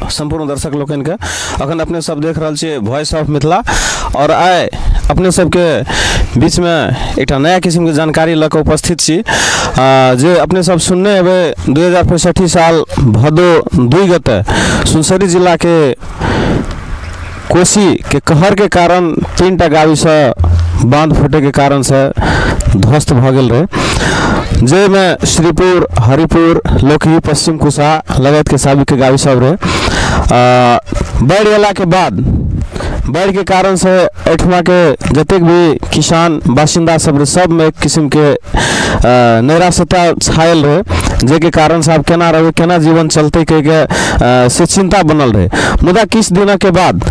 सम्पूर्ण दर्शक लोकनि के। अखन अपने सब देख रहल छियै वॉइस ऑफ मिथिला और आइ अपने सबके बीच में एकटा नया किस्म के जानकारी लऽ कऽ उपस्थित छी जे अपने सब सुनने हेबै 2065 साल भदो 2 गते सुनसरी जिला के कोसी के कहर के कारण 3टा गाड़ी से बांध फूटे के कारण से ध्वस्त भऽ गेल रहे, जाहिमे श्रीपुर, हरिपुर, लोकही, पश्चिम कुशा लगायत के साबिक के गाड़ी सब रहे। बाढ़ि अयला के बाद बाढ़ि के कारण से एहिठमा के जतेक भी किसान बासिन्दा सब रहे सब में एक किस्म के नैराश्यता छायल रहे, जाहिके कारण से आब केना रहबै, केना जीवन चलतै कहि के से चिंता बनल रहे। मुदा किछु दिनक बाद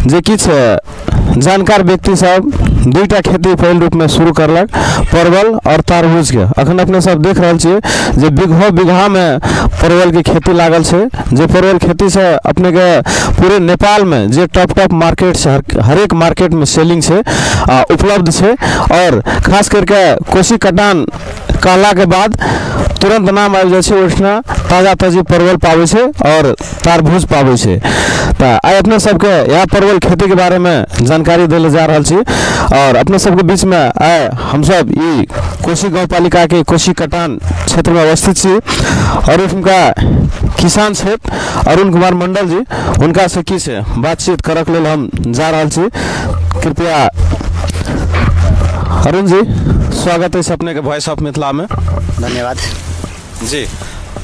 जे किछु जानकार व्यक्ति सब 2टा खेती पहिल रूप में शुरू करलक, परवल और तरबूज के। अखन अपने सब देख रहल छियै जे बीघो बीघा में परवल के खेती लागल छै, जे परवल खेती से अपने के पूरे नेपाल में जे टॉप टॉप मार्केट छै, हरेक मार्केट में सेलिंग छै, उपलब्ध छै। और खास करके कोसी कटान कहला के बाद तुरंत नाम आबि जाइ छै, ओहिठिना ताजा ताजी परवल पाबै छै और तरबूज पाबै छै। तऽ आइ अपने सबके इएह परवल खेती के बारे में जानकारी दै लए जा रहल छी और अपने सबके बीच में आइ हमसब ई कोसी गाउँपालिका के कोसी कटान क्षेत्र में अवस्थित छी और एहिठुनका किसान छथि अरुण कुमार मंडल जी, हुनका से की छै बातचीत करक लेल हम जा रहल छी। कृपया अरुण जी, स्वागत है अपने के वॉइस ऑफ मिथिला में। धन्यवाद जी।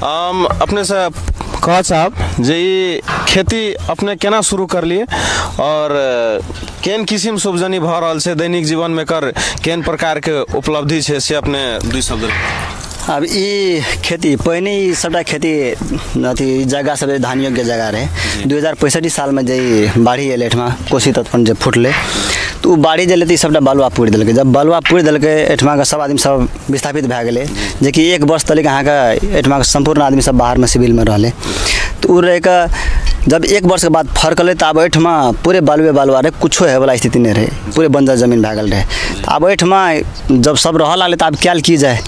हम अपने से कह चाहब जे ई खेती अपने केना शुरू करलिए और केन किसिम से उपजनी भऽ रहल छै, दैनिक जीवन में एकर केन प्रकार के उपलब्धि छै से अपने 2 शब्द। अब ई खेती पहिने ई सबटा खेती अथी जगह सब धान योग्य जगह रहे। 2065 साल में जे बाढ़ि एलै एहिठमा कोसी तटबंध जे फुटलै तऽ ओ बाढ़ि जे एलै तऽ ई सबटा बलुआ पूरि देलकै। जब बलुआ पूरि देलकै एहिठमाके सब आदमी सब विस्थापित भए गेलै, जेकि 1 वर्ष तक अहाँके एहिठमाके सम्पूर्ण आदमी सब बाहरमे सिविलमे रहलै। तऽ ओ रहिकऽ जब 1 वर्षके बाद फरकलै तऽ आब एहिठमा पूरे बलुए बलुआ रहै, कुछो होइवला स्थिति नहि रहै, पूरे बंजर जमीन भए गेल रहै। तऽ आब एहिठमा जब सब रहऽ लागलै तऽ आब कयल की जाय,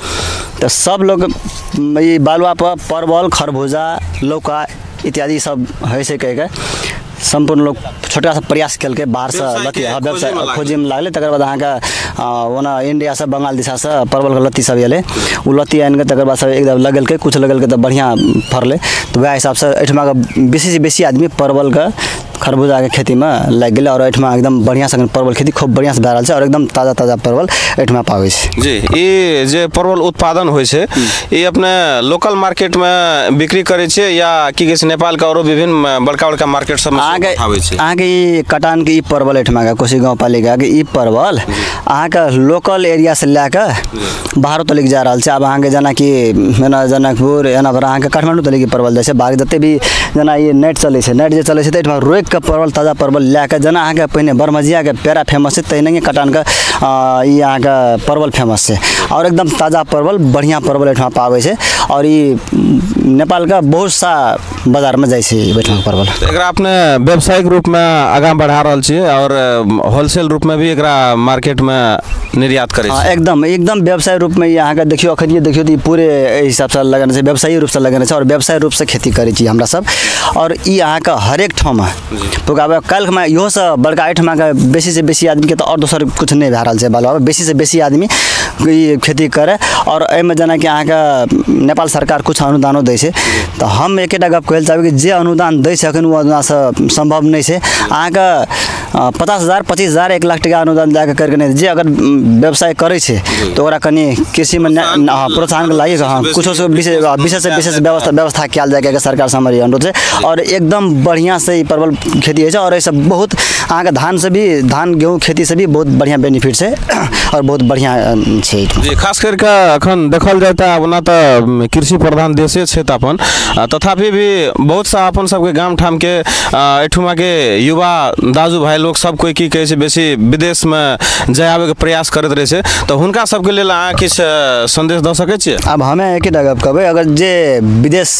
तऽ सब लोग ई बलुआ पर परवल, खरबूजा, लौका इत्यादि सब होइ छै कहिके सम्पूर्ण लोग छोटका सा प्रयास केलकै, बाहरसँ लत्ती व्यवसाय खोजैमे लागलै। तकर बाद अहाँके ओना इण्डियासँ बंगाल दिशासँ परवलके लत्ती सब एलै, ओ लत्ती आनिकऽ तकर बाद सब एकदम लगेलकै, कुछ लगेलकै तऽ बढ़िआँ फड़लै। तऽ वएह हिसाबसँ एहिठमाके बेसीसँ बेसी आदमी परवलके खरबूजाके खेतीमे लागि गेलै और एहिठमा एकदम बढ़िआँसँ परवल खेती खूब बढ़िआँसँ भए रहल छै और एकदम ताजा ताजा परवल एहिठमा पाबै छै। जी, ई जे परवल उत्पादन होइ छै ई अपने लोकल मार्केटमे बिक्री करै छियै या की कहै छै नेपालके औरो विभिन्न बड़का बड़का मार्केट सबमे पठाबै छै? अहाँके ई कटानके ई परवल एहिठमाके कोसी गाउँपालिकाके ई परवल अहाँके लोकल एरियासँ लए कऽ बाहरो तलिक जा रहल छै। आब अहाँके जेनाकि एना जनकपुर, एना पर अहाँके काठमाण्डू तलिक परवल जाइ छै। बाहर जते भी जेना ई नेट चलै छै, नेट जे चलै छै तऽ एहिठमा रोकि कऽ परवल, ताजा परवल लए कऽ जेना अहाँके पहिने बरमजियाके पेड़ा फेमस छै तहिनाहिए कटानके ई अहाँके परवल फेमस छै और एकदम ताजा परवल, बढ़िआँ परवल एहिठमा पाबै छै और ई नेपालके बहुत सा बाजारमे जाइ छै एहिठमा परवल। एकरा अपने व्यावसायिक रूपमे आगाँ बढ़ा रहल छियै और होलसेल रूपमे भी एकरा मार्केटमे निर्यात करै छियै? एकदम एकदम व्यवसाय रूपमे ई अहाँके देखियौ, अखन देखियौ तऽ ई पूरे एहि हिसाबसँ लगेने छै, व्यवसायी रूपसँ लगेने छै और व्यवसाय रूपसँ खेती करै छी हमरा सब। और ई अहाँके हरेक ठाम पुगाबै। काल्हिमे इहोसँ बड़का एहिठमाके बेसीसँ बेसी आदमीके तऽ आओर दोसर किछु नहि भए रहल छै बाल, बेसीसँ बेसी आदमी ई खेती करै। और एहिमे जेनाकि अहाँके नेपाल सरकार किछु अनुदानो दै छै, तऽ हम एकेटा गप कहै लए चाहबै कि जे अनुदान दै छै अखन ओ अनुदानसँ सम्भव नहि छै। अहाँके 50,000, 25,000, 1 लाख टका अनुदान दए कऽ करिके नहि, जे अगर व्यवसाय करै छै तऽ ओकरा कनि कृषिमे प्रोत्साहनके लागि हँ किछो विशेष विशेष व्यवस्था कयल जाय कऽ सरकारसँ हमर ई अनुरोध छै। और एकदम बढ़िआँसँ ई परवल खेती होइ छै और एहिसँ बहुत अहाँके धानसँ भी, धान गेहूँ खेतीसँ भी बहुत बढ़िआँ बेनिफिट छै और बहुत बढ़िआँ छै। जी, खास करिके अखन देखल जाय तऽ ओना तऽ कृषि प्रधान देशे छै तऽ अपन, तथापि भी बहुत सा अपन सबके गाम ठामके एहिठुमाके युवा दाजू भाई लोग सब कोई की कहै छै बेसी विदेशमे जाय आबैके प्रयास करैत रहै छै, तऽ हुनका सबके लेल अहाँ किछु सन्देश दऽ सकै छियै? आब हमे एकेटा गप कहबै, अगर जे विदेश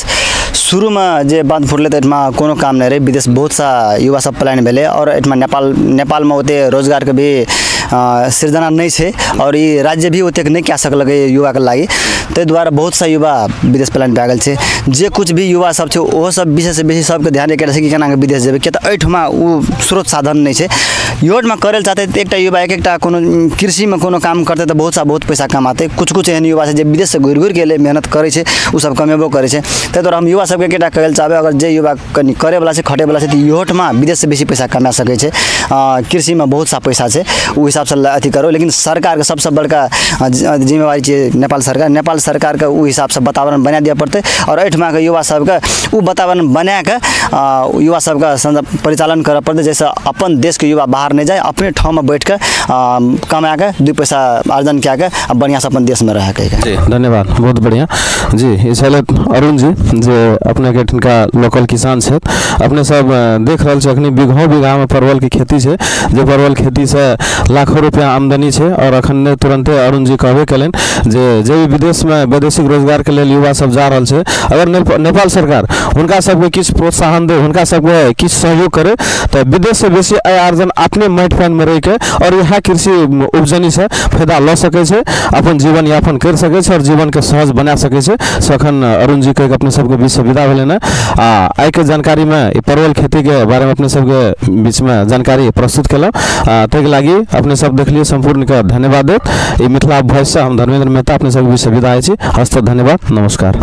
शुरूमे जे बांध फुटलै तऽ एहिठमा कोनो काम नहि रहै, विदेश बहुत सा युवा सब पलायन भेलै और एहिठमा नेपालमे ओते रोजगारके भी सृजना नहि छै आओर ई राज्य भी ओतेक नहि कए सकलकै युवाके लागि। ताहि दुआरे बहुत सा युवा विदेश पलायन भए गेल छै। जे कुछ भी युवा सब छै ओहो सब विशेष बेसी सबके ध्यान एके छै कि केना विदेश जेबै, किया तऽ एहिठमा ओ स्रोत साधन नहि छै। इहोठमा करै लए चाहतै तऽ एकटा युवा एक एकटा कोनो कृषिमे कोनो काम करतै तऽ बहुत सा बहुत पैसा कमातै। कुछ कुछ एहन युवा छै जे विदेशसँ घुरि घुरिके एलै, मेहनत करै छै, ओ सब कमेबो करै छै। ताहि दुआरे हम युवा सबके एकेटा कहै लए चाहबै, अगर जे युवा कनि करैवला छै, खटैवला छै, तऽ इहोठमा विदेशसँ बेसी पैसा कमा सकै छै। कृषिमे बहुत सा पैसा छै, ओ हिसाबसँ अथी करू। लेकिन सरकारके सबसँ बड़का जिम्मेवारी छै नेपाल सरकार। नेपाल सरकारके ओ हिसाबसँ वातावरण बना दिअ पड़तै आओर एहिठमाके युवा सबके ओ वातावरण बनाकऽ युवा सबके परिचालन करऽ पड़तै, जाहिसँ अपन देशके युवा बाहर नहि जाय, अपने ठाममे बैठिकऽ कमाकऽ 2 पैसा अर्जन कए कऽ आ बढ़िआँसँ अपन देशमे रहैके। जी धन्यवाद, बहुत बढ़िआँ। जी ई छलथि अरुण जी जे अपनेके एहिठिनका लोकल किसान छथि। अपने सब देख रहल छी अखनी बीघो बीघामे परवलके खेती छै, जे परवल खेतीसँ लाखों रुपया आमदनी छै। और अखन ने तुरंते अरुण जी कहबे केलनि जे जे भी विदेशमे वैदेशिक रोजगारके लेल युवा सब जा रहल छै, अगर नेपाल सरकार हुनका सबके किछु प्रोत्साहन दे, हुनका सबके किछु सहयोग करे तऽ विदेशसँ बेसी आय आर्जन अपने माटि पानिमे रहिके और इएह कृषि उपजनीसँ फायदा लऽ सकै छै, अपन जीवन यापन करि सकै छै और जीवनके सहज बना सकै छै। से अखन अरुण जी कहिके अपने सबके बीचसँ विदा भेलनि हँ। आ आइके जानकारीमे ई परवल खेतीके बारेमे अपने सबके बीचमे जानकारी प्रस्तुत केलहुँ, ताहिके लागि अपने सब देखलियै सम्पूर्णके धन्यवाद देत। ई मिथिला वॉइससँ हम धर्मेंद्र मेहता अपने सबके बीचसँ विदा होइ छी। हस्त धन्यवाद, नमस्कार।